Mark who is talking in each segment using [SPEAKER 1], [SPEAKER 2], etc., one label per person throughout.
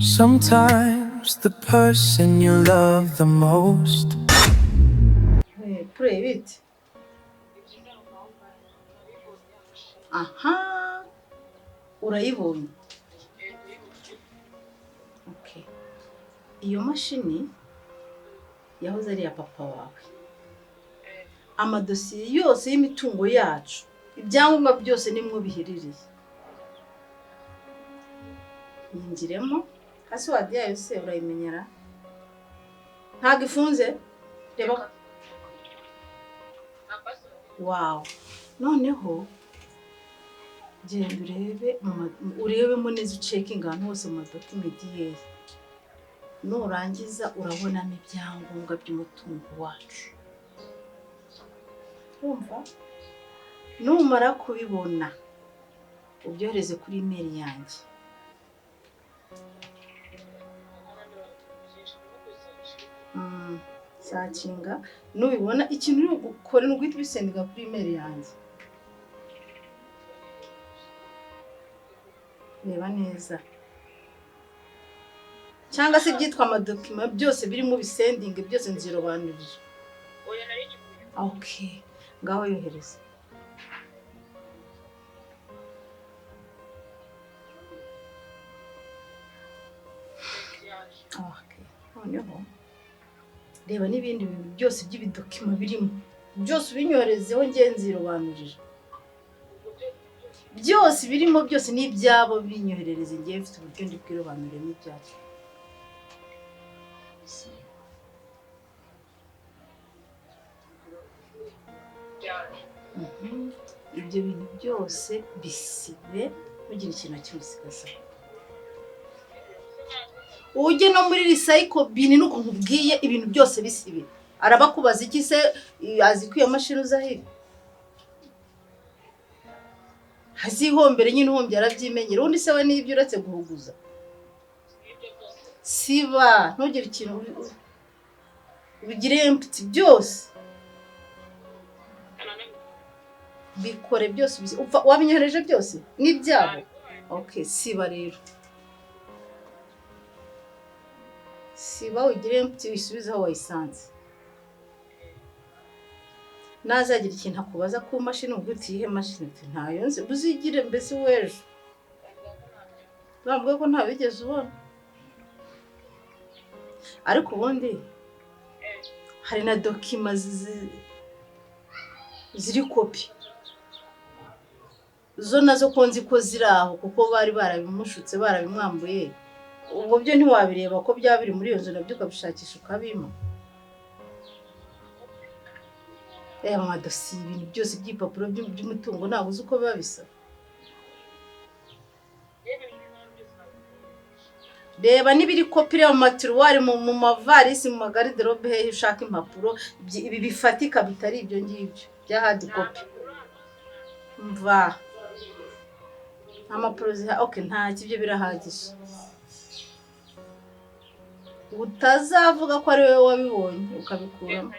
[SPEAKER 1] Sometimes the person you love the most
[SPEAKER 2] Pure bite? Aha, urayibonye. Okay. Iyo mashini yahoze ari iya papa wawe. Amadosiye yose y'imitungo yacu, ibyangombwa byose nimwo biherereye. Yinjiremo, password yayo se urayimenyera? Ntabwo ifunze? Reba. Wow. Noneho genda urebe urebemo neza, ucekinga ahantu hose mu madokumenti yeye. Nurangiza urabonamo ibyangombwa by'umutungo wacu. Urumva? Numara kubibona ubyohereze kuri email yanjye. Sakinga nubibona ikintu uri gukora ni uguhita ubisendinga kuri email yanjye. Reba neza. Cyangwa se ibyitwa amadokima byose birimo bisendinge byose nzirobanurira. Okay, ngaho yohereza. Okay, noneho reba n'ibindi bintu byose by'ibidokima birimo byose ubinyoherezeho nge nzirobanurira. Byose birimo byose n'ibyabo binyoherereze, ngewe mfite uburyo ndi bwirobanuremo ibyacu. Ibyo bintu byose bisibe, ntugire ikintu na kimwe usigaza. Ujye no muri recycle bin nuko nkubwiye ibintu byose bisibe. Arabakubaza iki se azi ko iyo mashini uzahira? Hazihombere nyine, uhombye arabyimenyera. Ubundi se we n'ibyo uretse guhuguza. Siba, ntugire ikintu ubigire empty byose. Bikore byose, wabinyohereje byose n'ibyabo. Okay, siba rero. Siba ugire empty wisubize aho wayisanze. Nazagira ikintu akubaza ku mashini ubwo utihe mashini uti ntayo nzi, uzigire mbese w'ejo. Bavuga ko ntabigeze ubona. Ariko ubundi hari na dokima ziri kopi. Zo nazo ko nzi ko ziri aho kuko bari barabimushutse barabimwambuye. Ubwo byo ntiwabireba ko byaba biri muri iyo nzu nabyo ukabishakisha ukabima. Reba amadosiye, ibintu byose by'ibipapuro by'umutungo ntabwo uzi uko biba bisa. Reba n'ibiri kopi, reba mu matiruwari, mu mavarisi, mu magariderobe, hehe ushaka impapuro, ibi bifatika bitari ibyo ngibyo bya hard copy. Mva impapuro ziha, okay, ntacyo ibyo birahagije. Utazavuga ko ari wowe wabibonye ukabikuramo.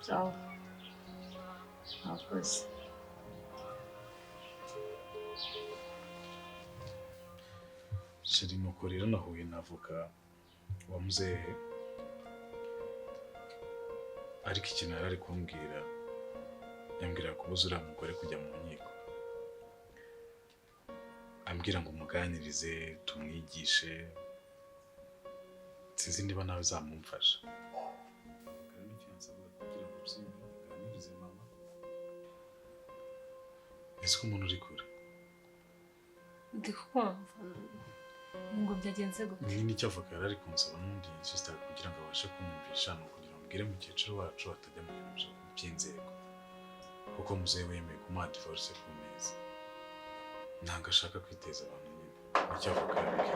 [SPEAKER 2] Sawa. Murakoze.
[SPEAKER 3] Sheri, nuko rero nahuye na avoka wa muzehe, ariko ikintu yari ari kumbwira, yambwira kubuza uriya mugore kujya mu nkiko, ambwira ngo umuganirize tumwigishe, sinzi niba nawe zamumfasha. Kandi icyo yansabwaga kugira ngo uganirize mama, ese ko umuntu uri kure?
[SPEAKER 4] Ndi kumva ngo byagenze gute?
[SPEAKER 3] Nyine icyo avoka yari ari kunsaba n'undi sister kugira ngo abashe kunyumvisha ni ukugira ngo mbwire mukecuru wacu atajya mu bintu by'inzego, kuko muzehe wemeye kumuha divorce ku meza, ntabwo ashaka kwiteza abantu nyine. Nicyo avoka yambwiye.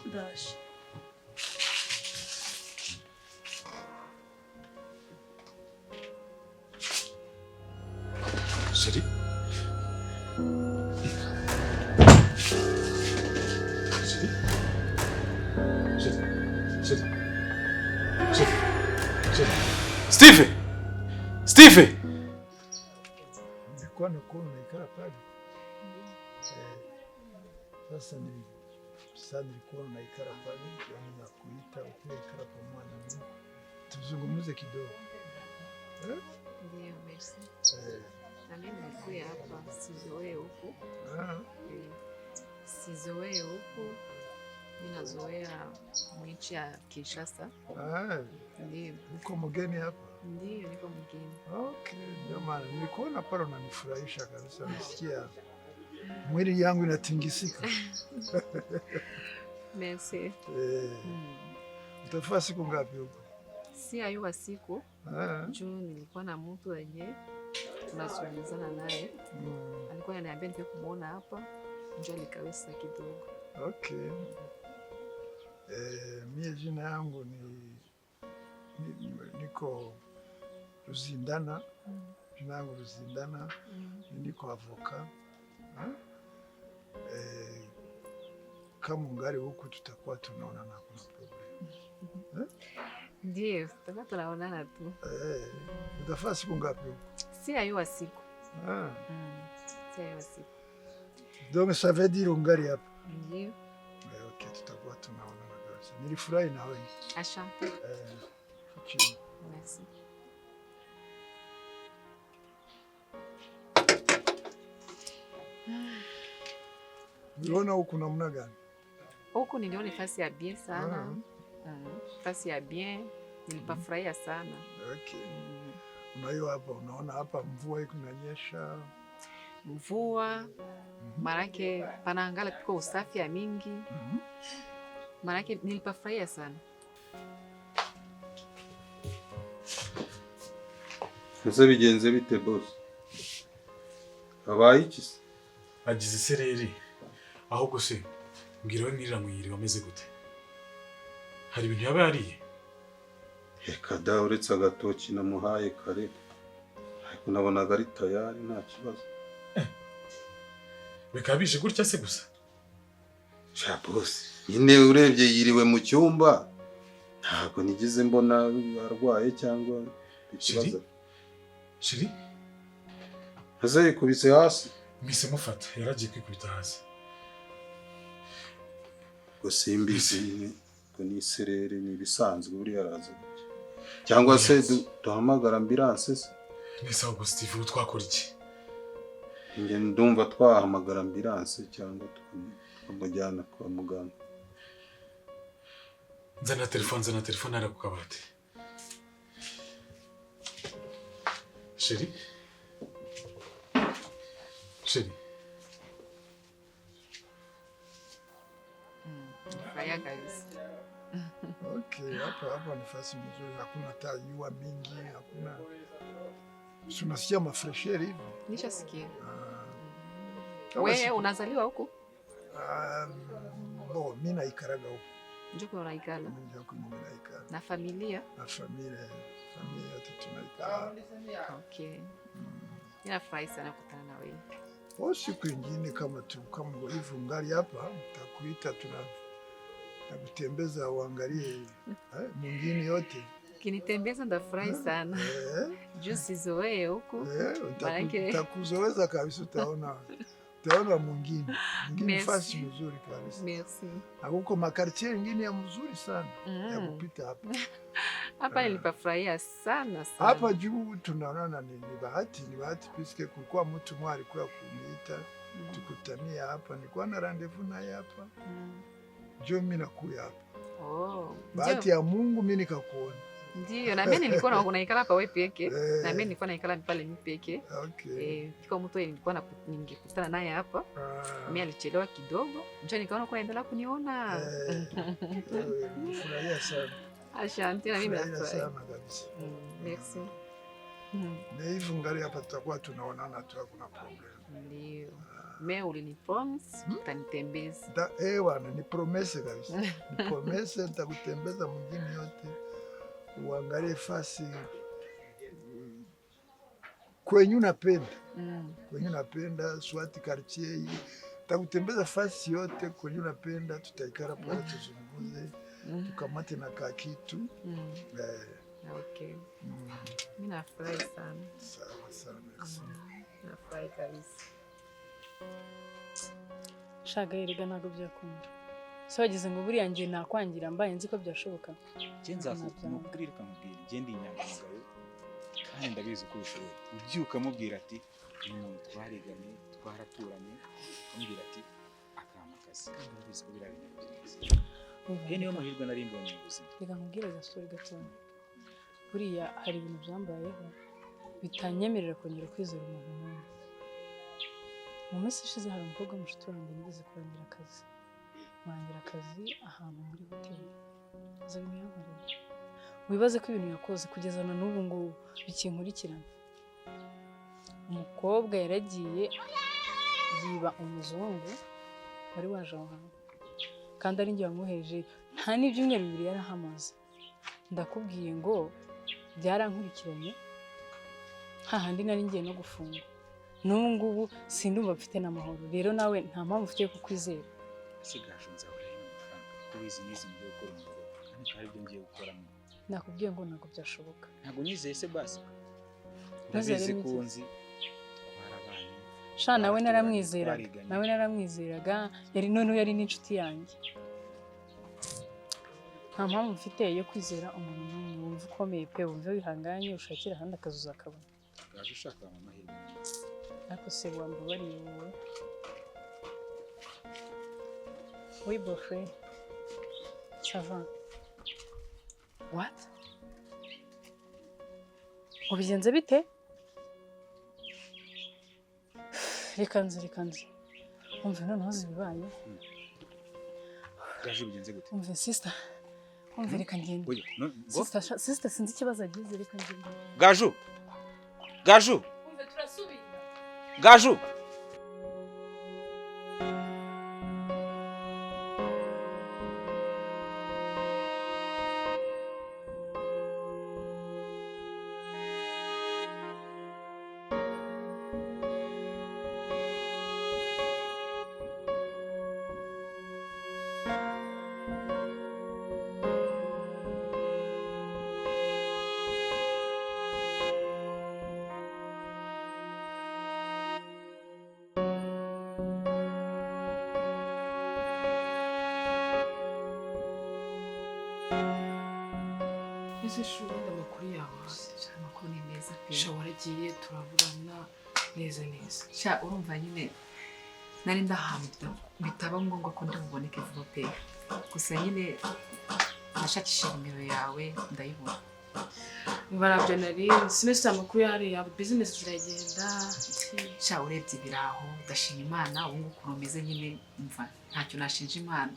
[SPEAKER 4] Ndaje.
[SPEAKER 3] Sheri, Sheri, Sheri, Sheri, Sheri, Sheri, Steve, Steve.
[SPEAKER 5] Nilikuwa nakuona unaikala pale. Sasa sasa nilikuwa unaikala pale, yani nakuita ukuye ikala pamoja na mimi. Tuzungumze kidogo. Eh?
[SPEAKER 6] Ndiyo, merci.
[SPEAKER 5] Eh,
[SPEAKER 6] Na mimi nilikuya hapa, sizoee huku.
[SPEAKER 5] ah,
[SPEAKER 6] Sizoee huku. Mimi nazoea mwinchi ya Kinshasa.
[SPEAKER 5] ah,
[SPEAKER 6] Ndiyo,
[SPEAKER 5] uko mgeni hapa?
[SPEAKER 6] ndiyo, niko mgeni.
[SPEAKER 5] Okay, ndio maana nilikuona pale unanifurahisha kabisa, nasikia mwili yangu inatingisika.
[SPEAKER 6] Merci.
[SPEAKER 5] Eh,
[SPEAKER 6] Mm.
[SPEAKER 5] utafaa siku ngapi huko?
[SPEAKER 6] Si ayuwa siku
[SPEAKER 5] Ah,
[SPEAKER 6] juu nilikuwa na mtu wenye tunazungumzana naye, alikuwa ananiambia nifike kumwona hapa, njo alikawesa kidogo.
[SPEAKER 5] Okay. Eh, mie jina yangu ni niko Ruzindana. Jina yangu Ruzindana, niko avocat. Eh? Eh, kama ungali huku tutakuwa tunaonana, hakuna problème.
[SPEAKER 6] Ndiyo, tutakuwa tunaonana tu.
[SPEAKER 5] Eh, utafaa siku ngapi huku?
[SPEAKER 6] Si ayuwa siku.
[SPEAKER 5] Ah.
[SPEAKER 6] Si ayuwa siku.
[SPEAKER 5] Donc ça veut dire ungali hapa.
[SPEAKER 6] Ndiyo.
[SPEAKER 5] Eh, okay, tutakuwa tunaonana kabisa. Nilifurahi na wewe.
[SPEAKER 6] Asante.
[SPEAKER 5] Eh, chini.
[SPEAKER 6] Merci.
[SPEAKER 5] Uliona huku namna gani?
[SPEAKER 6] Huku niliona fasi ya bien sana.
[SPEAKER 5] Ah,
[SPEAKER 6] Fasi ya bien, nilipafurahia sana.
[SPEAKER 5] Okay. Unaiyo hapa, unaona hapa mvua iko inanyesha.
[SPEAKER 6] Mvua marake panaangala piko usafi ya mingi. Marake nilipafurahia sana.
[SPEAKER 7] Ese bigenze bite, boss? Habaye iki se?
[SPEAKER 3] Agize isereri. Ahubwo se mbwira, we mwirira mwiriwe ameze gute? Hari ibintu yaba yariye?
[SPEAKER 7] Reka da, uretse agatoki namuhaye kare, ariko nabonaga ari tayari, nta kibazo.
[SPEAKER 3] Bikaba bije gutya se gusa?
[SPEAKER 7] Sha boss, nyine urebye yiriwe mu cyumba, ntabwo nigeze mbona arwaye cyangwa ikibazo.
[SPEAKER 3] Chéri.
[SPEAKER 7] Ese yikubise hasi?
[SPEAKER 3] Mpise mufata, yaragiye kwikubita hasi.
[SPEAKER 7] Ngo simbizi nyine, ngo ni isereri, ni ibisanzwe, buriya araza gutya. Cyangwa se duhamagara ambulance se?
[SPEAKER 3] Nese ahubwo Steve, ubu twakora iki?
[SPEAKER 7] Njye ndumva twahamagara ambulance cyangwa tukamujyana kwa muganga.
[SPEAKER 3] Nzana telefone, nzana telefone hariya ku kabati. Chéri, chéri.
[SPEAKER 6] Nilifurahia kabisa.
[SPEAKER 5] Okay, hapa hapa ni fasi mzuri, hakuna hata jua mingi, hakuna, si unasikia mafraîcheur hivi.
[SPEAKER 6] Nishasikia.
[SPEAKER 5] Kama
[SPEAKER 6] Wewe unazaliwa huku?
[SPEAKER 5] Ah, bo, mi naikaraga huku.
[SPEAKER 6] Njo kwa unaikala.
[SPEAKER 5] Ndio kwenye mimi naikara.
[SPEAKER 6] Na familia?
[SPEAKER 5] Na familia, familia yote tunaikara.
[SPEAKER 6] Okay. Ninafurahi sana kukutana na wewe.
[SPEAKER 5] O, siku ingine kama tu kama hivi ungali hapa, nitakuita, tuna nakutembeza uangalie mwingine yote.
[SPEAKER 6] Kinitembeza ndafurahi sana. Juu sizoee huku.
[SPEAKER 5] Eh,
[SPEAKER 6] Maanake
[SPEAKER 5] utakuzoeza kabisa, utaona mwingine mwingine.
[SPEAKER 6] Merci.
[SPEAKER 5] Fasi mzuri kabisa.
[SPEAKER 6] Merci.
[SPEAKER 5] Na huko maquartier ingine ya mzuri sana ya kupita hapa.
[SPEAKER 6] Hapa nilipafurahia sana sana.
[SPEAKER 5] Hapa juu tunaonana ni bahati, ni bahati puisque kulikuwa mtu mmoja alikuwa kuniita tukutanie hapa, nilikuwa na rendez-vous naye hapa, njo mimi nakuya hapa.
[SPEAKER 6] Oh,
[SPEAKER 5] Bahati
[SPEAKER 6] ndio.
[SPEAKER 5] ya Mungu mimi nikakuona.
[SPEAKER 6] Ndio, na mimi nilikuwa naikala hapa wewe peke.
[SPEAKER 5] Eh.
[SPEAKER 6] Na mimi nilikuwa naikala pale mimi peke.
[SPEAKER 5] Okay.
[SPEAKER 6] Eh, kiko mtu nilikuwa na ningekutana naye hapa. Mimi alichelewa kidogo. Njo nikaona kuna endelea kuniona.
[SPEAKER 5] Eh, nilifurahia sana.
[SPEAKER 6] Asante, na mimi
[SPEAKER 5] Furahia
[SPEAKER 6] nafurahi.
[SPEAKER 5] sana kabisa.
[SPEAKER 6] Merci.
[SPEAKER 5] Na hivi ngali hapa tutakuwa tunaonana tu, hakuna problème.
[SPEAKER 6] Ndio. Mais ulini promise utanitembeza.
[SPEAKER 5] Eh bwana, ni promesse kabisa. Ni promesse, nitakutembeza mwingine yote uangalie fasi kwenye unapenda, kwenye unapenda, swati quartier hii, takutembeza fasi yote kwenye unapenda, tutaikara pale tuzungumze, tukamate na kaa kitu. Eh,
[SPEAKER 6] Okay. Mimi nafurahi sana.
[SPEAKER 5] Sawa sawa, merci.
[SPEAKER 6] Nafurahi. Nafurahi kabisa.
[SPEAKER 4] Shaga erega ntabwo byakunda. Se wagize ngo buriya ngiye nakwangira mbaye nzi ko byashoboka.
[SPEAKER 8] Njye nzakubwira ukamubwira njye ndi inyangamugayo kandi ndabizi ko ubishoboye. Ubyuka amubwira ati uyu muntu twariganye twaraturanye, ukamubwira ati akampa akazi kandi ndabizi ko biriya bintu byiza. Ye niyo mahirwe nari mbonye mu buzima.
[SPEAKER 4] Reka nkubwire agastori gatoya. Buriya hari ibintu byambayeho bitanyemerera kongera kwizera umuntu n'umwe. Mu minsi ishize hari umukobwa w'umushuti wanjye nigeze kurangira akazi. Murangira akazi ahantu muri hoteli. Aza ibintu yankoreye. Wibaze ko ibintu yakoze kugeza na n'ubu ngubu bikinkurikirana. Umukobwa yaragiye yiba umuzungu wari waje aho hantu. Kandi ari njye wamwohereje nta n'ibyumweru bibiri yarahamaze. Ndakubwiye ngo byarankurikiranye hahandi nari ngiye no gufunga. N'ubu ngubu sindumva mfite n'amahoro. Rero nawe nta mpamvu ufite yo kukwizera.
[SPEAKER 8] Sigaje nzahora n'amafaranga kuko wizi n'izi ngiye gukora umugabo kandi hari ibyo ngiye gukoramo.
[SPEAKER 4] Nakubwiye ngo ntabwo byashoboka.
[SPEAKER 8] Ntabwo nyizeye se basi. Ndabizi ko nzi twarabanye.
[SPEAKER 4] Sha nawe naramwizeraga. Nawe naramwizeraga yari noneho yari n'inshuti yanjye. Nta mpamvu mfite yo kwizera umuntu n'umwe. Wumva ukomeye pe, wumva wihanganye ushakira ahandi akazi uzakabona.
[SPEAKER 8] Gaje ushaka amahirwe.
[SPEAKER 4] Ariko se wambabariye wowe. Oui, beau-frère. Ça va. What? Ubigenze bite? Reka nzi, reka nzi. Umva noneho zibibaye.
[SPEAKER 8] Gaje ubigenze gute?
[SPEAKER 4] Umva sister. Umva reka ngende. Sister, sister sinzi ikibazo agize, reka ngende.
[SPEAKER 8] Gaju. Gaju.
[SPEAKER 4] Umva turasubira.
[SPEAKER 8] Gaju.
[SPEAKER 9] Ese shuri amakuru yawe
[SPEAKER 6] amakuru ni meza pe.
[SPEAKER 9] Sha waragiye turaburana neza neza.
[SPEAKER 6] Sha urumva nyine nari ndahantu bitaba ngombwa ko ndimuboneke vuba pe. Gusa nyine nashakishije nimero yawe ndayibona.
[SPEAKER 9] Barabyo nari sinese amakuru yari ya business ziragenda.
[SPEAKER 6] Sha urebye biraho ndashima Imana ubu ngubu ukuntu meze nyine mva ntacyo nashinja Imana.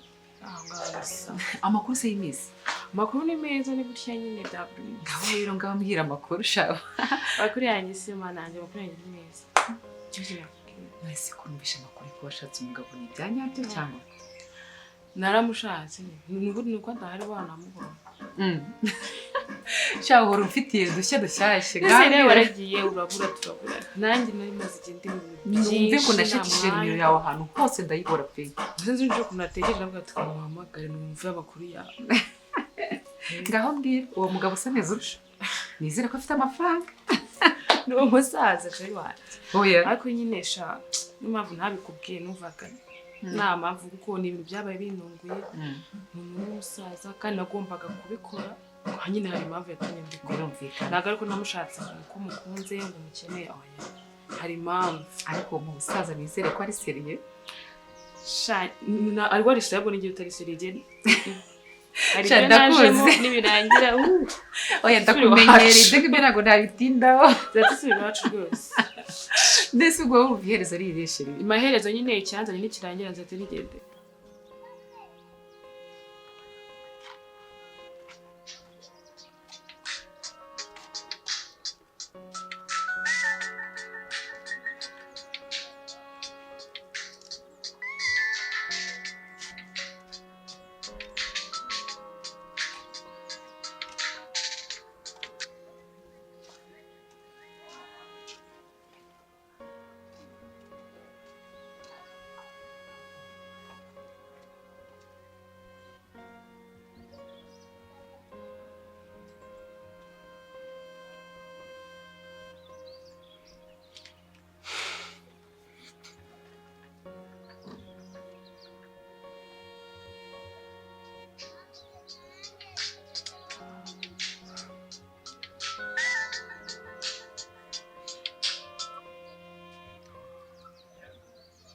[SPEAKER 6] Amakuru se y'imisi.
[SPEAKER 9] Amakuru ni meza ni gutya nyine bya buri munsi.
[SPEAKER 6] Ngaho rero ngaho mbwira amakuru sha.
[SPEAKER 9] Amakuru yanjye se Imana yanjye amakuru yanjye ni meza.
[SPEAKER 6] Mwese kumvisha amakuru ko washatse umugabo ni ibyanyabyo cyangwa?
[SPEAKER 9] Naramushatse ni uko ndahari wanamubona.
[SPEAKER 6] Sha uhora umfitiye udushya dushyashya.
[SPEAKER 9] Ese rero waragiye urabura turabura. Nanjye nari maze igihe ndi mu bintu byinshi.
[SPEAKER 6] Numve ko nashakishije nimero yawe ahantu hose ndayibura pe.
[SPEAKER 9] Sinzi nje ukuntu natekereje navuga ati muhamagare numve amakuru yawe.
[SPEAKER 6] Ngaho mbwira uwo mugabo usa neza urusha. Nizere ko afite amafaranga.
[SPEAKER 9] Ni uwo musaza chéri wanjye.
[SPEAKER 6] Oya.
[SPEAKER 9] Ariko nyine sha n'impamvu ntabikubwiye numvaga nta mpamvu kuko ni ibintu byabaye bintunguye. Ni umuntu w'umusaza kandi nagombaga kubikora. Nyine hari impamvu yatumye mbikora. Ntabwo ariko namushatse ko mukunze ngo mukeneye oya. Hari impamvu.
[SPEAKER 6] Ariko mu musaza nizere ko ari sérieux.
[SPEAKER 9] Sha ariko ari sérieux n'igihe utari sérieux. Hari ibyo najemo nibirangira
[SPEAKER 6] oya ndakumenyereye ibyo ngibyo ntabwo nabitindaho.
[SPEAKER 9] Nzadusubira iwacu rwose.
[SPEAKER 6] Mbese ubwo wumva iherezo ari irihe chéri?
[SPEAKER 9] Amaherezo nyine icyanzanye nikirangira nzahita nigendera.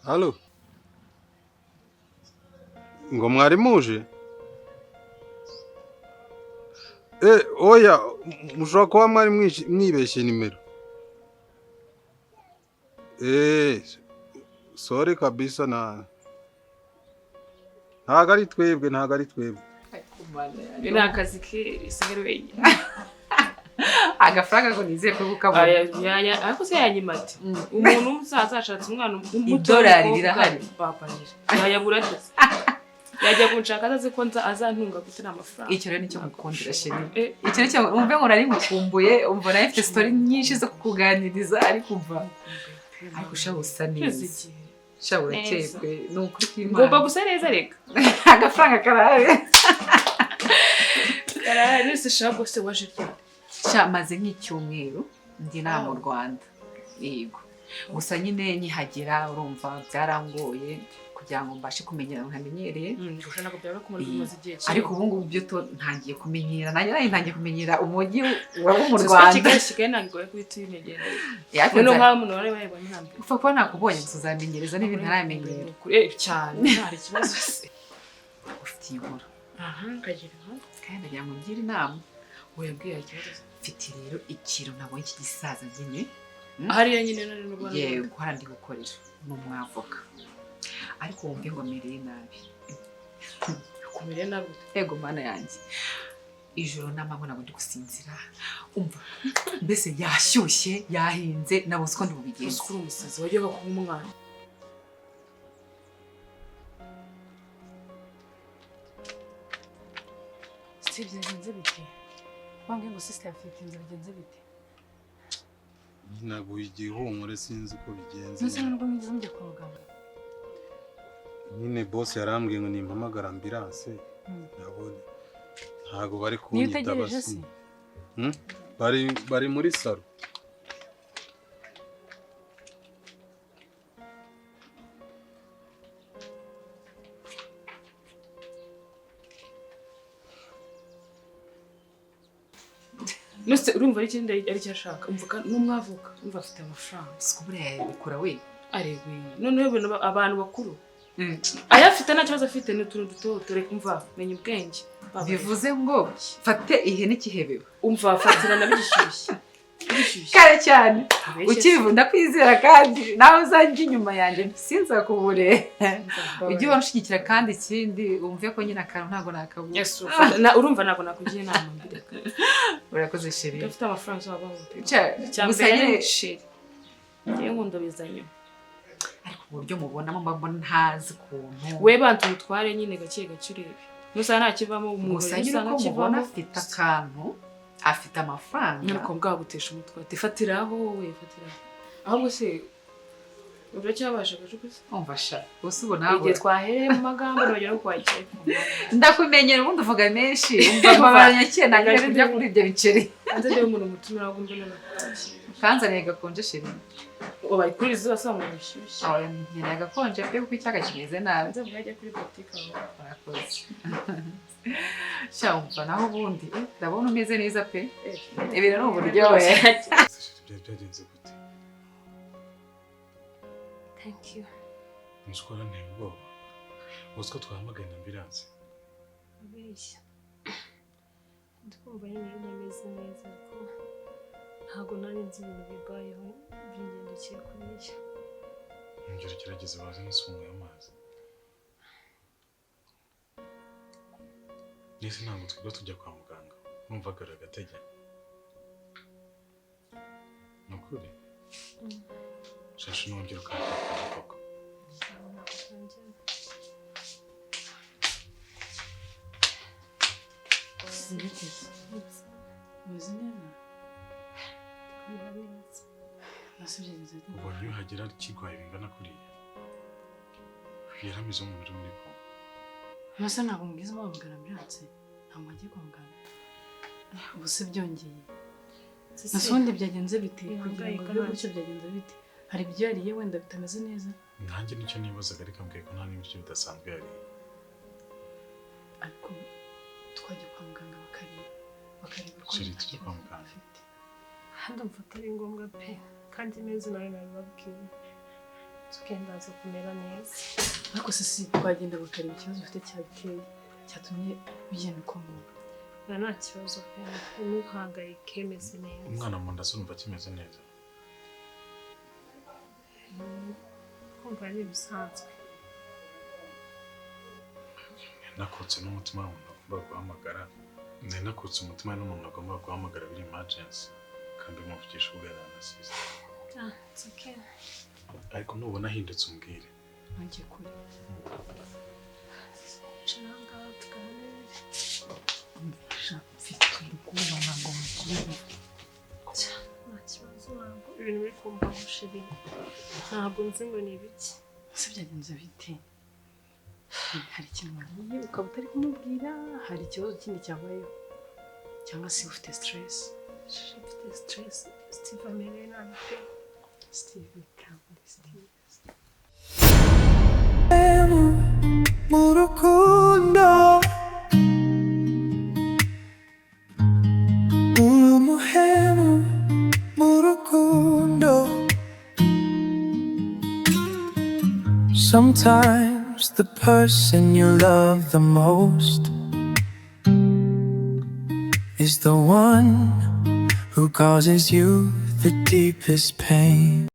[SPEAKER 7] Halo. Ngo mwari muje? Oya, mushobora kuba mwari mwibeshye nimero. Sorry kabisa na. Ntago ari twebwe, ntago ari twebwe.
[SPEAKER 9] Ni akazi ke isigara wenyine.
[SPEAKER 6] Agafaranga ngo nizeye ko gukabona.
[SPEAKER 9] Ariko se yanyima ati umuntu w'umusaza ashatse umwana muto,
[SPEAKER 6] Idolari rirahari.
[SPEAKER 9] Papa yayabura ate? Yajya kunshaka atazi ko nza azantunga gute n'amafaranga.
[SPEAKER 6] Icyo rero nicyo mukundira chérie. Icyo nicyo umve ngo nari ngukumbuye, umva nawe mfite story nyinshi zo kukuganiriza ariko umva ariko sha usa neza. Sha urakeye pe, ni ukuri kw'Imana.
[SPEAKER 9] Ngomba gusa neza reka.
[SPEAKER 6] Agafaranga karahari.
[SPEAKER 9] Karahari se sha bose waje ryari?
[SPEAKER 6] Sha maze nk'icyumweru ndi nta mu Rwanda. Yego. Gusa nyine nkihagera urumva byarangoye kugira ngo mbashe kumenyera nkamenyereye.
[SPEAKER 9] Gusa ntabwo byaba kumara kumaze igihe kinini.
[SPEAKER 6] Ariko ubu ngubu byo ntangiye kumenyera, nanjye ntangiye kumenyera umujyi wa mu Rwanda.
[SPEAKER 9] Kigali ntabwo goye guhita uyimenyera. Noneho nk'aho umuntu wari wayibonye hambere.
[SPEAKER 6] Upfa kuba nakubonye gusa uzamenyereza n'ibintu ntaramenyera.
[SPEAKER 9] Cyane hari ikibazo se.
[SPEAKER 6] Ufite inkuru.
[SPEAKER 9] Aha kagira inkuru.
[SPEAKER 6] Kandi ndagira ngo ngire inama.
[SPEAKER 9] Webwiye ikibazo.
[SPEAKER 6] Mfite rero ikintu nabonye iki gisaza nyine.
[SPEAKER 9] Hariya nyine nari mu Rwanda.
[SPEAKER 6] Yego, hariya ndi gukorera. Ni umwavoka. Ariko wumve ngo mereye nabi.
[SPEAKER 9] Kumereye nabi?
[SPEAKER 6] Yego mana yanjye. Ijoro n'amanywa ntabwo ndi gusinzira. Umva mbese yashyushye, yahinze, nabuze uko ndi bubigenze.
[SPEAKER 9] Uzi ko uri umusazi wajyaga kuba umwana.
[SPEAKER 4] Si byagenze bite? Wambwiye ngo sister afite inzu bigenze bite?
[SPEAKER 7] Naguye igihumure sinzi uko bigenze.
[SPEAKER 4] Nose nubwo mwigeze mujya kwa muganga?
[SPEAKER 7] Nyine boss yarambwiye ngo nimpamagara ambulance. Ndabona ntago bari kunyita basi. Bari muri salo.
[SPEAKER 9] Nose urumva ari ikindi ari cyashaka umvuka n'umwavuka umva afite amafaranga.
[SPEAKER 6] Sikubure bikora we.
[SPEAKER 9] Aregwe. Noneho ibintu abantu bakuru. Ayafite nta kibazo afite ni utuntu duto tureka umva menya ubwenge.
[SPEAKER 6] Bivuze ngo fate ihene ikihebeba.
[SPEAKER 9] Umva fatirana bigishyushye.
[SPEAKER 6] Kare cyane. Ukibivunda kwizera kandi nawe uzajya inyuma yanjye sinzakubure. Ujye unshyigikira kandi ikindi wumve ko nyine akantu ntago nakabura.
[SPEAKER 9] Yes, urumva ntago nakugira inama mbireka.
[SPEAKER 6] Urakoze chérie.
[SPEAKER 9] Udafite amafaranga uzabaho.
[SPEAKER 6] Gusa nyine
[SPEAKER 9] chérie. Ngiye nkunda bizanye.
[SPEAKER 6] Ariko uburyo mubonamo mbona ntazi ukuntu.
[SPEAKER 9] We bantu utware nyine gake gake urebe. Nusa nta kivamo umuntu
[SPEAKER 6] gusa nyine uko mubona afite akantu afite amafaranga.
[SPEAKER 9] Nuko bwagutesha umutwe ati fatiraho wowe fatiraho. Ahubwo se uracyabasha gacukuza?
[SPEAKER 6] Umva sha, ubu ubona
[SPEAKER 9] igihe twahereye mu magambo nabagera no kwakira.
[SPEAKER 6] Ndakumenyera ubundi uvuga menshi, umva amabara nyakeye nangere kujya kuri ibyo biceri.
[SPEAKER 9] Anze rero umuntu mutumira ahubwo mbona nakwakira.
[SPEAKER 6] Kanzaniye gakonje chérie.
[SPEAKER 9] Oba kuri izuba sa mu bishyushye.
[SPEAKER 6] Oya nkeneye gakonje pe kuko icyaga kimeze nabi.
[SPEAKER 9] Nze bwajya kuri boutique aho.
[SPEAKER 6] Urakoze. Sha umva naho ubundi ndabona umeze neza pe. Ibintu ni uburyohe.
[SPEAKER 3] Byagenze gute?
[SPEAKER 10] Thank you.
[SPEAKER 3] Nzukora nteye ubwoba. Uzi ko twahamagaye na ambulance.
[SPEAKER 10] Abeshya. Ndikumva nyine ntameze neza ariko ntabwo nari nzi ibintu bibayeho bingendekeye kuriya.
[SPEAKER 3] Ongera ugerageze waze n'isumo y'amazi. Nese ntabwo twebwe tujya kwa muganga. Urumva agatege. Ni ukuri? Shasha nongera ukandika koko.
[SPEAKER 4] Umeze neza?
[SPEAKER 3] Ubona iyo uhagera kirwaye bingana kuriya. Yaramize umubiri muri koma.
[SPEAKER 4] Nose ntabwo mubwiza bahamagara ambulance, ntabwo agiye kwa muganga. Ubu se byongeye. Nase ubundi byagenze bite kugira ngo bibe gutyo byagenze bite? Hari ibyo yariye wenda bitameze neza?
[SPEAKER 3] Nanjye nicyo nibazaga ariko ambwiye ko nta n'ibiryo bidasanzwe yariye.
[SPEAKER 4] Ariko twajya kwa muganga bakareba ko
[SPEAKER 3] Chérie tujye kwa muganga.
[SPEAKER 10] Ndumva atari ngombwa pe kandi neza nawe nabibabwiye. Tukendaza kumera neza.
[SPEAKER 4] Ariko sisi twagenda bakareba ikibazo ufite cyabiteye, cyatumye bigenda uko nguko.
[SPEAKER 10] Oya, nta kibazo pe, ntuhangayike, meze neza.
[SPEAKER 3] Umwana mu nda se urumva akimeze neza?
[SPEAKER 10] Kumva ari ibisanzwe.
[SPEAKER 3] Nakutse n'umutima w'umuntu agomba guhamagara. Nari nakutse umutima n'umuntu agomba guhamagara biri emergency. Kandi umuvugisha uganira na sister.
[SPEAKER 10] Ah, it's okay.
[SPEAKER 3] Ariko nubona ahindutse umbwire.
[SPEAKER 4] Ntujye kure.
[SPEAKER 10] Icara aha ngaha tuganire.
[SPEAKER 4] Mfasha, mfite ubwoba ntabwo mukiri.
[SPEAKER 10] Nta kibazo, ntabwo ibintu biri kumbaho chéri. Ntabwo nzi ngo ni ibiki.
[SPEAKER 4] Ese byagenze bite? Hari ikintu wariye ukaba utari kumubwira? Hari ikibazo kindi cyabayeho? Cyangwa se ufite stress?
[SPEAKER 10] Chéri, mfite stress. Steve amerewe nabi pe.
[SPEAKER 4] Steve kandi Steve.
[SPEAKER 1] Mu rukundo uri umuhemu mu rukundo. Sometimes the person you love the most is the one who causes you the deepest pain.